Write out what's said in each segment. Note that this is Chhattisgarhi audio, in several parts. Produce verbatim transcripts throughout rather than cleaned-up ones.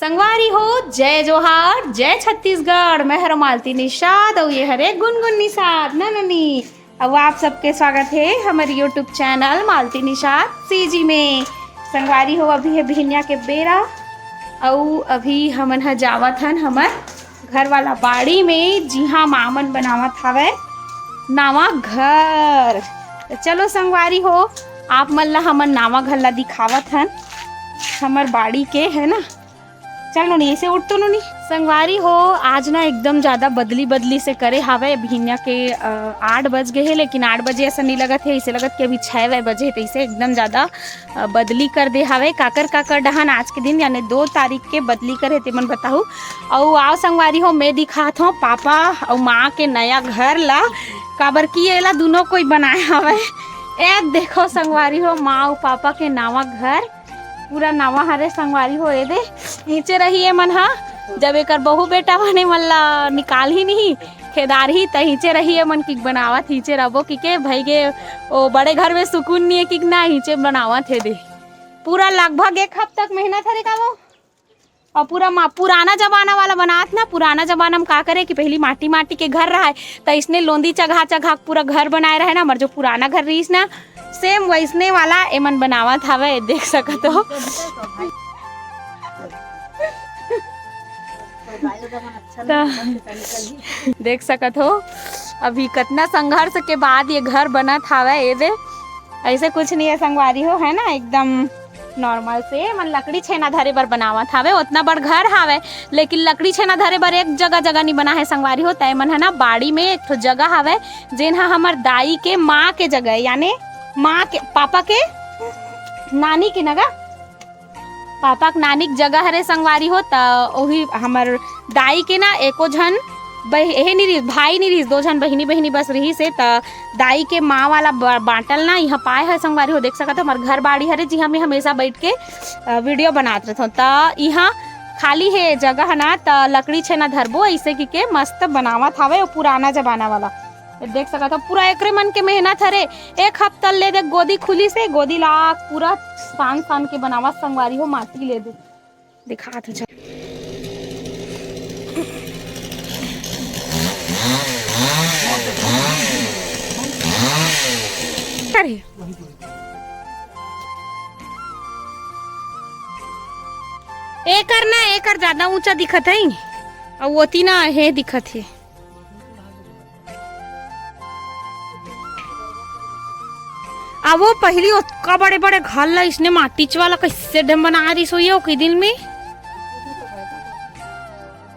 संगवारी हो, जय जोहार, जय छत्तीसगढ़। मैं हर मालती निषाद अउ ये हरे गुनगुन निषाद नननी। अउ आप सबके स्वागत हे हमर YouTube channel Malti Nishad CG में। संगवारी हो, अभी हे बिहनिया के बेरा अउ अभी हमन ह जावत हन हमर घर वाला बाड़ी में, जिहां माँ मन बनावत हावय नावा घर। त चलो संगवारी हो, आप मन ला हमन नावा घर ला दिखावत हन, हमर बाड़ी के, है ना। चल नोनी, ऐसे उठ तो नोनी। संगवारी हो, आज ना एकदम ज्यादा बदली बदली से करे हावय। बिहनिया के, अ, आठ बज गए हे, लेकिन आठ बजे ऐसा नहीं लगत हे, ऐसे लगत कि अभी छह वह बजे हे, तैसे एकदम ज्यादा, अ, बदली कर दे हावय। काकर काकर डहन आज के दिन यानी दो तारीख के बदली करे हे, तेमन बताहू। अउ आओ संगवारी हो, मैं दिखात हूँ पापा अउ माँ के नया घर ला, काबर कि एला दोनों कोई बनाए हावय। ए देखो संगवारी हो, माँ अउ पापा के नवा घर पूरा नवा हरे संगवारी हो। ए दे, हिंचे रही ए मन हा, जब एकर बहू बेटा बने मन ला निकाल ही नहीं, खेदार ही त हिंचे रही ए मन की बनावत हिंचे रबो की के भाई गे, ओ बड़े घर में सुकून नहीं है कि ना, हिंचे बनावत हे दे। पूरा लगभग एक हफ्ता के मेहनत हरे का वो। और पूरा मा-, पुराना जमाना वाला बनात ना, पुराना जमाना में का करे कि पहली माटी माटी के घर रहे, त इसने लोंदी चघा चघा के पूरा घर बनाए रहे ना, हमर जो पुराना घर रहीस ना, सेम वैसने वाला एमन बनावत हवे, देख सकत हो। त देख सकत हो, अभी कतना संघर्ष के बाद ये घर बनत हवे। ये दे, ऐसे कुछ नहीं है संगवारी हो, है ना, एकदम नॉर्मल से मन लकड़ी छेना धरे बर बनावत हावे। उतना बड़ घर हावे, लेकिन लकड़ी छेना धरे बर एक जगह जगह नहीं बना है संगवारी हो। तय मन है ना, बाड़ी में एक ठो जगह हावे, जेन हा हमर दाई के माँ के जगह, यानी माँ के, पापा के नानी के नगा, पापा के नानी के जगह हरे संगवारी हो। त ओही हमर दाई के ना एको झन बह-, एहे नहीं रहिस, भाई नहीं रहिस, दो झन बहिनी, बहिनी बस रहिस हे। त दाई के माँ वाला ब-, बाटल ना इहाँ पाए है संगवारी हो। देख सकत हो, हमर घर बाड़ी हरे, जिहाँ मैं हमेशा बैठ के, अ, वीडियो बनात रहथों। त इहाँ खाली हे जगह ना, त लकड़ी छेना धरबो, ऐसे की के मस्त बनावत हावे, वो पुराना जमाना वाला। देख सकत हो, पूरा एकरे मन के मेहनत हरे। एक हफ्ता ले दे गोदी खुली से, गोदी ला पूरा सान सान के बनावत संगवारी हो, माटी ले दे। दिखात हूँ, चल। अरे, एकर ना, एकर ज्यादा ऊंचा दिखत है, अउ ओती ना हे दिखत हे। अब वो पहिली ओतका बड़े-बड़े घर ला इसने माटीच वाला कैसे ढंग बना रही सोई हो कई दिन में।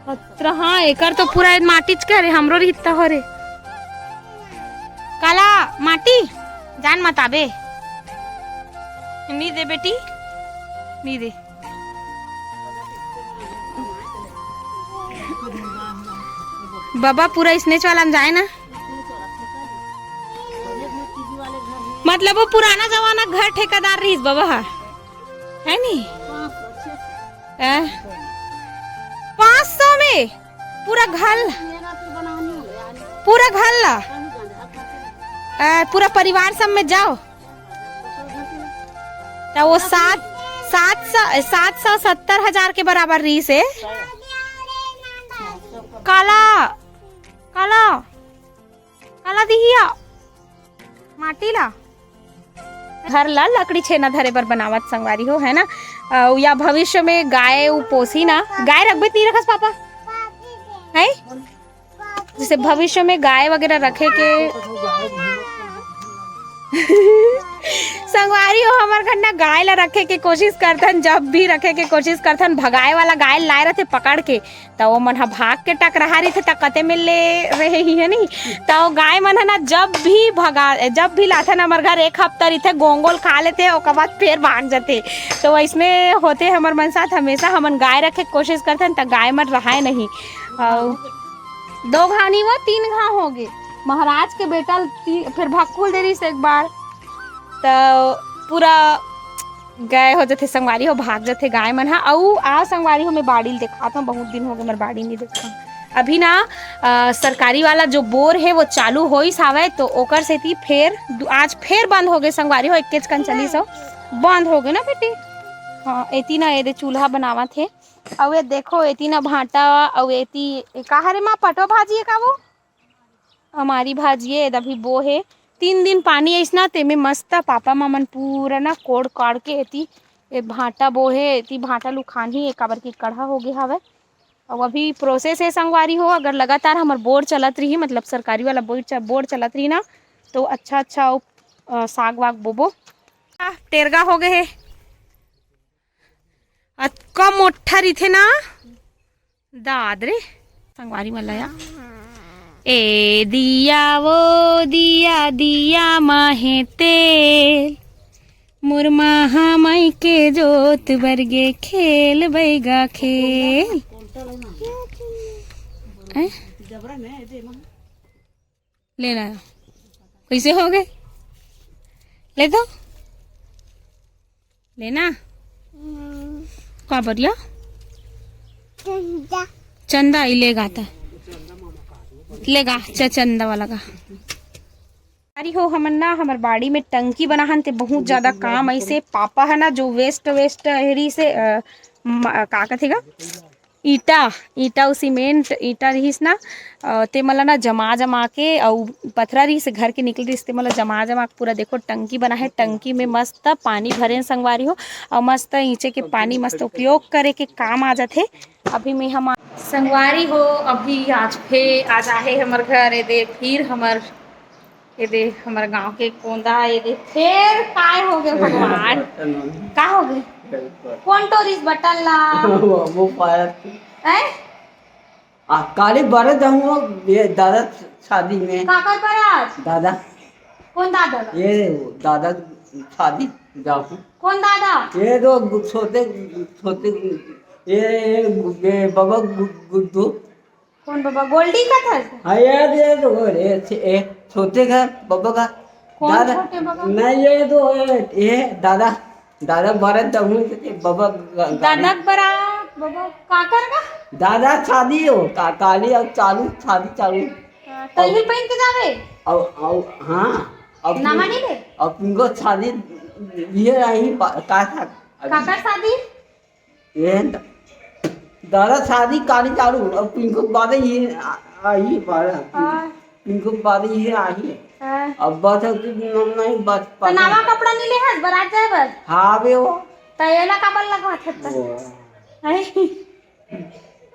अतरा हाँ, एकर तो पूरा माटीच के हरे, हमरो रिहिता हो रे। काला माटी, जान मत आबे। नी दे बेटी, नी दे। बाबा पूरा स्नेच वाला में जाए ना, मतलब वो पुराना जमाना घर ठेकेदार रहीस बाबा हा, है नी? हैं? पाँच सौ में पूरा घर, पूरा घर ला, अ, पूरा परिवार सब में जाओ। त वो सात, सात सौ, सात सौ सत्तर हजार के बराबर रहीस हे। काला, काला, काला दिहिया, माटी ला। घर ला लकड़ी छेना धरे बर बनावत संगवारी हो, है ना? अ, या भविष्य में गाय उ पोसी ना, गाय रखबे त नहीं रखस पापा, है? जैसे भविष्य में गाय वगैरह रखे के संगवारी हो, हमर घर ना गाय ला रखे के कोशिश करथन, जब भी रखे के कोशिश करथन, भगाए वाला गाय लाए रहथे पकड़ के, त वो मन ह भाग के टकराहा रहिथे, त कते में ले रहे ही है नहीं। त वो गाय मन ह ना जब भी भगा, जब भी लाथन हमर घर, एक हफ्ता रहिथे, गोंगोल खा लेथे, ओकर बाद फिर भाग जाथे। तो वैसने होथे हमर मन साथ, हमेशा हमन गाय रखे के कोशिश करथन, त गाय मन रहाय नहीं। अउ दो घाव नहीं, वो तीन घाव हो गए। महाराज के बेटा ल ती-, फिर भक्कुल दे रहीस एक बार, त पूरा गाय हो जथे संगवारी हो, भाग जथे गाय मन ह। अउ आ संगवारी हो, मैं बाड़ी ल देखात हूँ, बहुत दिन हो गए, मैं बाड़ी नहीं देखा। अभी ना, अ, सरकारी वाला जो बोर है, वो चालू होइस हावय, तो ओकर सेती फेर दु-, आज फेर बंद हो गए संगवारी हो, इक्केच कन चलिस हो, बंद हो गए ना बेटी। हाँ, एती ना, एदे चूल्हा बनावत हे। अउ ये देखो, एती ना भांटा, अउ एती, ए, का हरे माँ, पटवा भाजी हे का वो? अमारी भाजी हे, अभी बो हे। तीन दिन पानी आइस ना, तेमे मस्त पापा माँ मन पूरा ना कोड़ काड़ के एती, ए, भांटा बो हे, एती भांटा लुखान ही, ए, काबर की कड़हा हो गे हवय। अउ अभी process हे संगवारी हो, अगर लगातार हमर बोर चलत रही, मतलब सरकारी वाला बोर च-, बोर चलत रही ना, तो अच्छा अच्छा अउ, अ, साग वाग बोबो। आ, टेरगा हो गए हे, अतका मोट्ठा रहिथे ना, दाद रे, संगवारी मन ला या। ए दिया वो दिया, दिया मा हे तेल, मोर महामाई के जोत बरगे खेल बैगा खेल। हैं? ले ना, कैसे हो गए? ले तो, ले ना। का बरिया? चंदा। चंदा ही लेगा त। लेगा, च-, चंदा वाला का। अरे हो, हमन ना, हमर बाड़ी में टंकी बनाहन, ते बहुत ज्यादा काम ऐसे। पापा है ना, जो waste, waste एहरी से, अ, म-, का कथे गा? ईटा, ईटा अउ सीमेंट, ईटा रिहिस ना, अ, ते मन ला ना जमा जमा के, अउ पथरा रिहिस घर के निकले रिहिस, ते मन ला जमा जमा के पूरा देखो टंकी बना हे। टंकी में मस्त पानी भरे हे संगवारी हो, अउ मस्त ईंचे के पानी मस्त उपयोग करे के काम आ जाथे। अभी में हम संगवारी हो, अभी आज फे-, आज आहे हमर घर, ए दे फिर हमर ये दे हमर गांव के कोंदा, ये दे फेर काय हो गए भगवान? का हो गए? कौन टोरिस बटन ला? वो, वो पाया। हैं? आ, काली बारे जाऊँ ये दादा शादी में। काकर पर आज? दादा। कौन दादा ला? ये दादा शादी जाऊँ। कौन दादा? ये तो गु-, छोटे, छोटे, ये, ये, ये बाबा गु-, गुड्डू। कौन बाबा? गोल्डी का था? हाँ, ये दे दो, ए, ए, छोटे का, बाबा का। कौन दादा, छोटे बाबा? नहीं, ये दो, ए, ए, दादा, दादा भरत दहू के बाबा ग-, गाड़ी। दादा बरा, बाबा काकर का? दादा शादी हो, का-, काली अब चालू, शादी चालू। हाँ, तो अब यही पहन के जावे? अब, अब, हाँ, अब नामा नहीं ले? अब तुमको शादी, ये रही बा-, का था? अभी काकर शादी? ये द-, दादा शादी काली चालू, अब पिंकू बादे ये आ-, आई बारा। हाँ। पिंकू बादे ये आई। हाँ। अब बात है कि न-, नहीं बात तो पाते। नवा कपड़ा नहीं ले हस, बारात जाए बर? हाँ बे वो। तो ये ला कपड़ा लगवा थे तो। वो। हैं?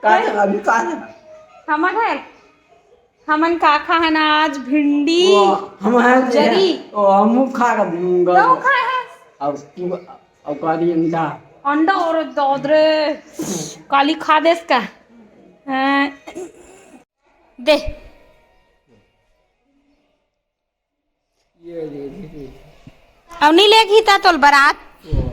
का था, अभी का था? हमर घर। हमन का खाहन आज? भिंडी, वो, हम हैं जरी। वो, हमू खा के दूंगा। तो खाए हैं। अब तू, अब करी अंडा। अंडा और दौद रे। काली खा देस का? हैं। दे। ये दे, दे, दे। अउ नी लेगही ता तोल बरात? वाह,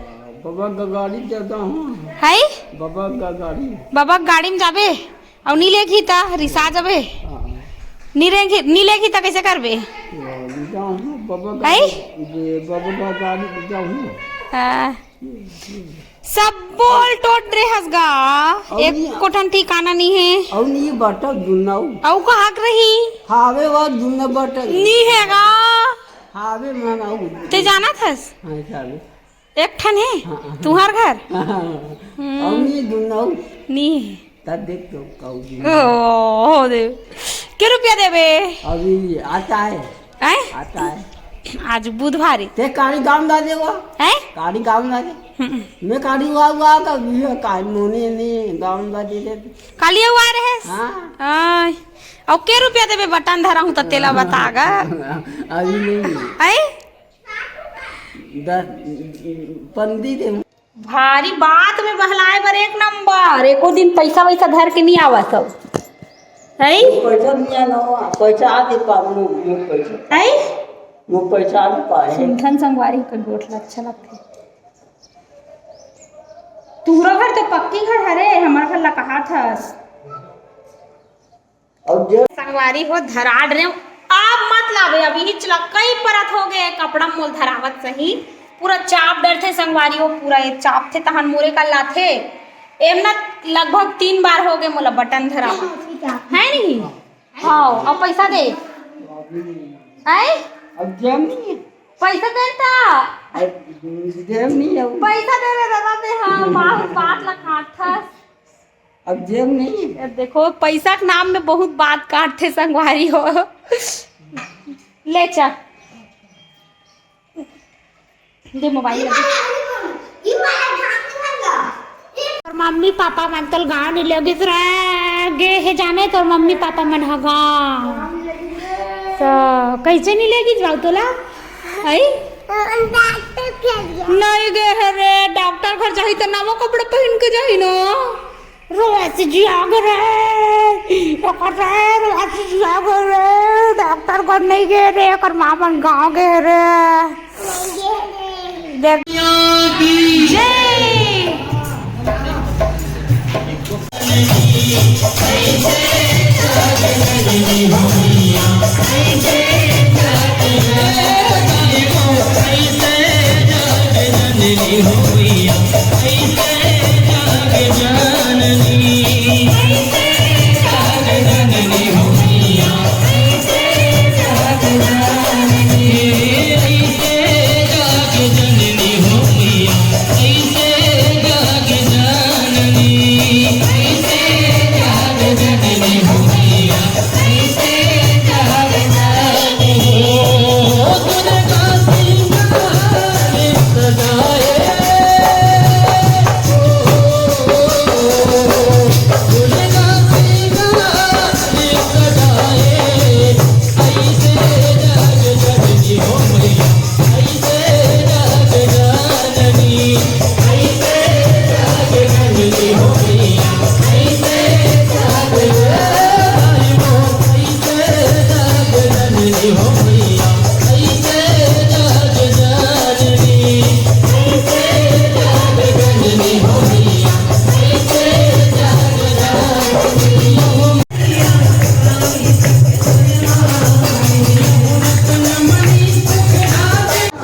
बाबा का गाड़ी जाता हूँ। है? बाबा का गाड़ी। बाबा का गाड़ी में जाबे? अउ नी लेगही ता रिसा जाबे? हाँ। नी लेगही, नी लेगही ता कैसे करबे? वाह, जाता हूँ, बाबा का है? ये बाबा का गाड़ी जाता हूँ। हाँ। सब्बो ल टोट रे हस गा। अउ एक नी-, कोठन ठिकाना नी हे। अउ नी बटा दुन्ना अउ। अउ कहाँ के रही? हावे वा दुन्ना बटा। नी हे गा। हावे मन अउ। ते जानत हस? हाँ, चालू। एक ठन हे? हाँ, हाँ। तुहर घर? हाँ, हाँ, हाँ। हम्म। अउ नी दुन्ना अउ। नी हे। तब देख तो कहू जी। ओ, हो दे। के रुपया देबे? अभी आता है। हैं? आता है। आज बुधवार है। ते काली गाम दा देवा? हैं? काली गाम दा दे। हम्म। मैं काली हुआ हुआ का भी है, काली मोने ने गाम दा दे दे। काली हुआ रहे? हाँ। आय। अउ के रुपया देबे बटन धरा हूँ त तेला बता गा। अभी नहीं। हैं? दस, पंद्रह दे। भारी बात में बहलाए बर एक नंबर। एको दिन पैसा वैसा धर के नहीं आवा सब। हैं? पैसा नहीं आना हुआ, पैसा आ दे पा, मु, मु पैसा। हैं? मु पैसा आ दे पा, हैं? सुनथन संगवारी के गोठ ल अच्छा लगथे। तुहरो घर तो पक्की घर हरे, हमर घर ला कहात हस। अउ जे संगवारी हो धराड रे, आप मत लावे, अब इही चला कई परत हो गए, कपड़ा मोल धरावत सही, पूरा चाप डरथे संगवारी हो, पूरा ये चापथे तहन मोरे का लाथे। एम ना लगभग तीन बार हो गए मोला बटन धरावत, है नहीं? हाँ, अब पैसा दे। हैं? अब जेब नहीं है। पैसा दे ता। अब जेब नहीं है। पैसा दे रे दादा ते, हाँ, बात, बात ला काटथस। अब जेब नहीं। ये देखो, पैसा के नाम में बहुत बात काटथे संगवारी हो। ले चल, दे मोबाइल ला दे। तोर मम्मी पापा मन तोल गाँव नहीं लेगिस रे, गे हे जाने तोर मम्मी पापा मन ह गाँव। तो कैसे नहीं लेगिस बाऊ तोला? आई? नहीं गे हे रे, डॉक्टर घर जाही तो नवा कपड़ा पहन के जाही ना। रोज जिया गे रे, ओकर रे, रोज जिया गे रे, डॉक्टर घर नहीं गे रे, ओकर माँ मन गाँव गे रे। देख। जय।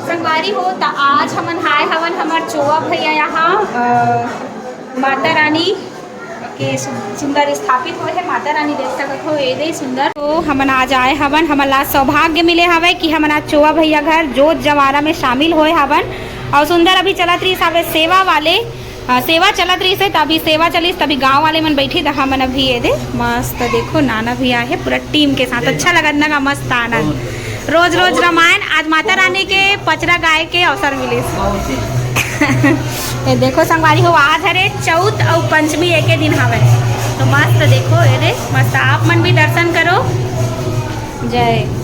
संगवारी हो, त आज हमन आए हवन हमर चोवा भैया यहाँ, अ, माता रानी के सु-, सुंदर स्थापित होए हे। माता रानी देख सकत हो, ए दे सुंदर। तो हमन आज आए हवन, हमन ला सौभाग्य मिले हवय कि हमन आज चोवा भैया घर जोत जवारा में शामिल होए हवन। और सुंदर अभी चलत रहिस हवे सेवा वाले, अ, सेवा चलत रहिस हे, त अभी सेवा चलिस, तभी गांव वाले मन बैठी, त हमन अभी ए दे मस्त देखो नाना भी आए हे पूरा टीम के साथ। अच्छा लगत ना गा, मस्त आनंद। रोज रोज रामायण, आज माता रानी के पचरा गाए के अवसर मिलिस। ये देखो संगवारी हो, आज हरे चौथ अउ पंचमी एके दिन हवे, तो मस्त देखो, ये दे मस्त, आप मन भी दर्शन करो। जय।